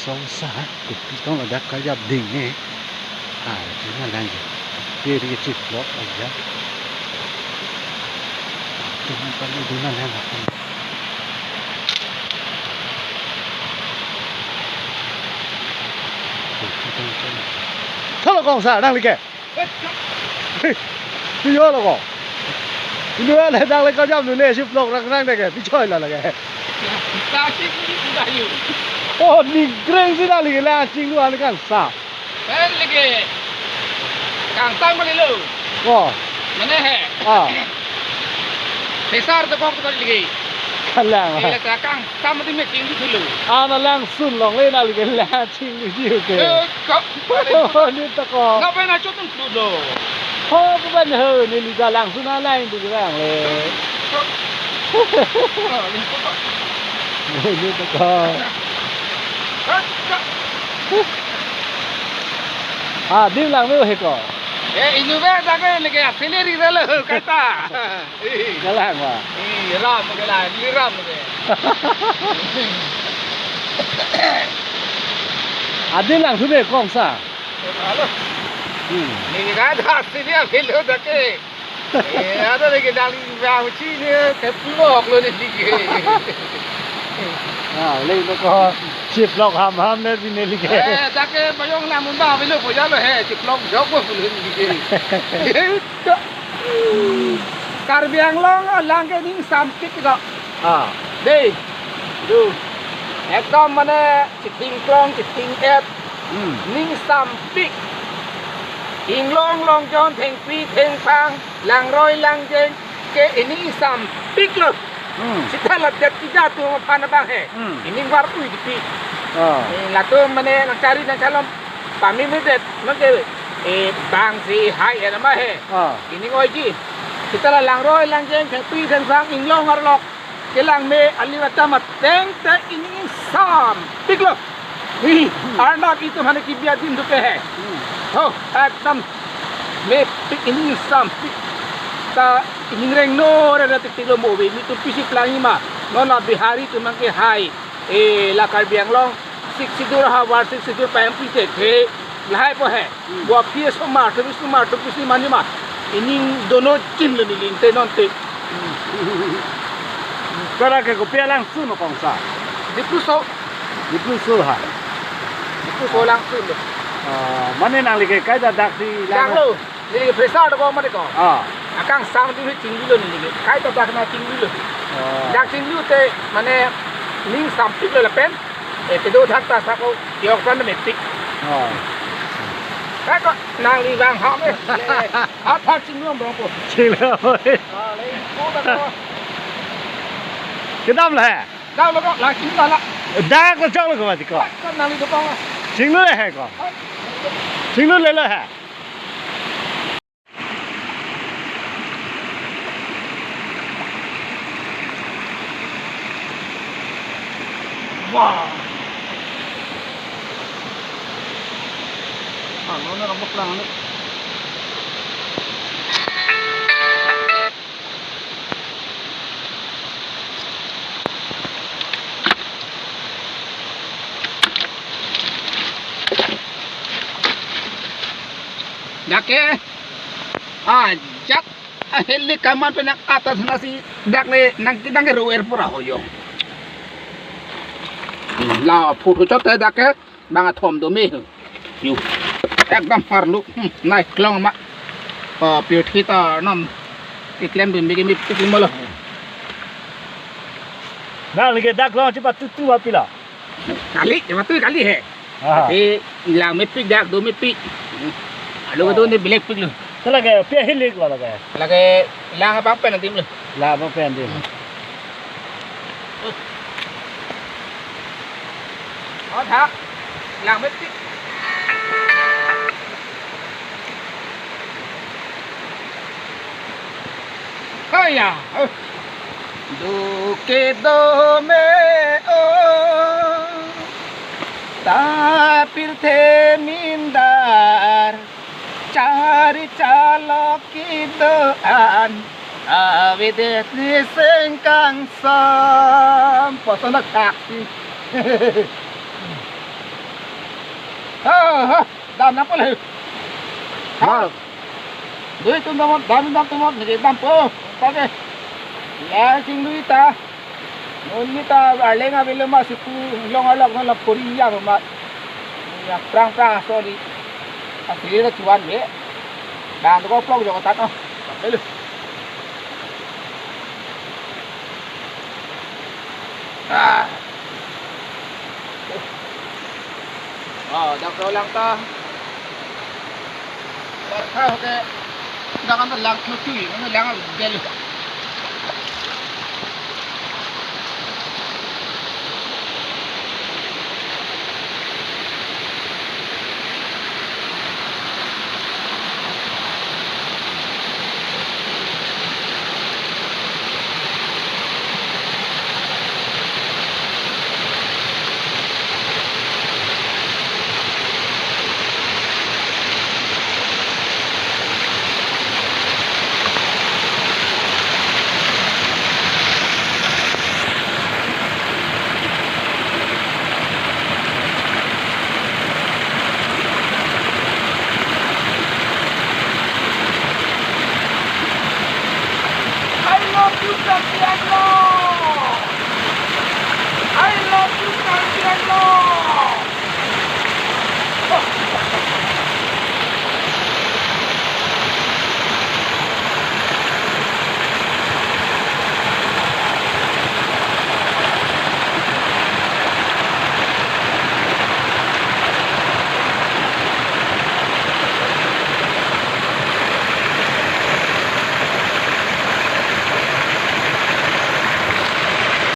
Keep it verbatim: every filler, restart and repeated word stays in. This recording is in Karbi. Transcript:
Song sa, kopi tong ladak kajap ding ne. Ah, dun alang ke. Peri chiplok aja. Dun alang, dun alang. Kopi tong tong. Halo kong sa, nangli ke? Pi jo lo ko. Inut atum le nangli kajapdun ne chiplok rang rang de ke. Pi choi lo lake. Plastic ni sudah yuk. Oh, ni greng si nangli ke la chinglu an kan sa. Pen lagi. Kang tang balik lo. Ko. Mana he? Ah. Besar tu kok tu lagi. Kalang. Iya, kang tang mati meeting dulu. Ana langsun longle nangli ke la chinglu ji ke. Eh, kok. Oh, ni to ko. Napa na chotun tudo. Ho, bukan ho, neli langsun alang tu kurang le. Kok. Oh, ni to ko. Ni to ko. Kok, kok. Ah, dim lang me he ko. Eh, inut atum ke lagi accelerate lo, kata. Kalang ma. Ih, ram ke la, ni ram ke. Adim langsun ne kong sa. Halo. Hmm. Ni kada sini aku lo dak ke. Eh, ada lagi dali bang cini ke pulok lo ni dike. Ah, le to ko chiplok ham ham ne sini lake. Eh, dak ke bayong lamun ba bilo boya lo he, chiplok jok bo pulo ni dike. Karbi Anglong alang ke ning sampik ko. Ah. Dei. Du. Ekdom mane chithing klong, chithing et. Hmm. Ning sampik. Inglong longjon thengpi thengphang, langroi langjeng ke ining sampik lo. Hmm. Sita ladet tida atum aphan abang he. Hmm. Ining var ui dipi. Ah. Eh, latum mane nangchari nangchalom. Pami medet, mage, eh, bang si hai ya nama he. Ah. Ining oiji. Sita la langroi langjeng, thengpi thengphang, inglong arlok. Kelang me ali atam ateng te ining sampik lo. Hi, Arnam itum hane kibi adim dupe he. Hmm. Ho, ekdom mepik ining sampik. Ta ining rengno re re tik tik lo mo ve, nelitum pisi plangi ma. Non la Bihari atum nangkehai. Eh, la Karbi Anglong. Sixth Schedule ha, war Sixth Schedule pa M P te the lahai po he. Hmm. Bo P S O mar, service mar, service ni mani ma. Ining dono chin lo neli te non te. Tara ke kopi alangsun kong sa. Dipluso. Dipluso ha. Dipluso alangsun lo. Ah, mane nangli ke kai dak si lang. Dak lo. Neli ke pressure do ko mati ko. Ah. Akang sang di chinglu lo neli ke. Kai to dak na chinglu lo. Ah. Dak chinglu te mane ning sampik lo lapen. Eh, kedo thak ta sa ko yok kan mepik. Ah. Kai ko nangli bang ha me. Le, ha thak chinglu am rong ko. Chinglu. Ah, le, ko dak ko. Kedam la he. Dak lo ko, la chinglu la. Dak lo chok lo ko mati ko. Kan nangli do ko. Chinglu le he ko. Chinglu le lo he. Wah. Ah, lo na rambut lang ni. Dak ke. Ah, jak. Ah, heli kaman pe nang atas nasi dak le nang kidang ke rower pura hoyo. Hmm, la photo chot te dak ke bang athom do me. Yu. Ekdam parlu. Hmm, nai klong ma. Ah, pirthi ta nam. Iklem dun bigi mi pik mo lo. Nangli ke dak long chipa tutu apila. Kali, cuma tu kali he. Ah. Tapi ilang mepik dak do mepik. Alo kedo ne bilek pik lo. Te lake pia hilik lo lake. Lake ilang apa pen adim lo. Ilang apa pen adim. Hmm. Oh, dak. Ilang mepik. Haya. Duke do me o, ta pirthe mindar, chari chalok kedo-an, avedet ni sengkangsam. Poso na taksi. Ha, ha, dam nangpo le. Ha. Dui tum dampo, dam dam tum, neke dampo. Pake. Ya, chinglu ta. Nonta arleng avelo ma, sipu long alok non la pori ya ma. Ya prang prang, sorry. Asli ta chuan be. Dan ko plok jo ta no. Hello. Ah. Oh, dak ko lang ta. Dak ko ke. Dak kan lang chu chu, lang del.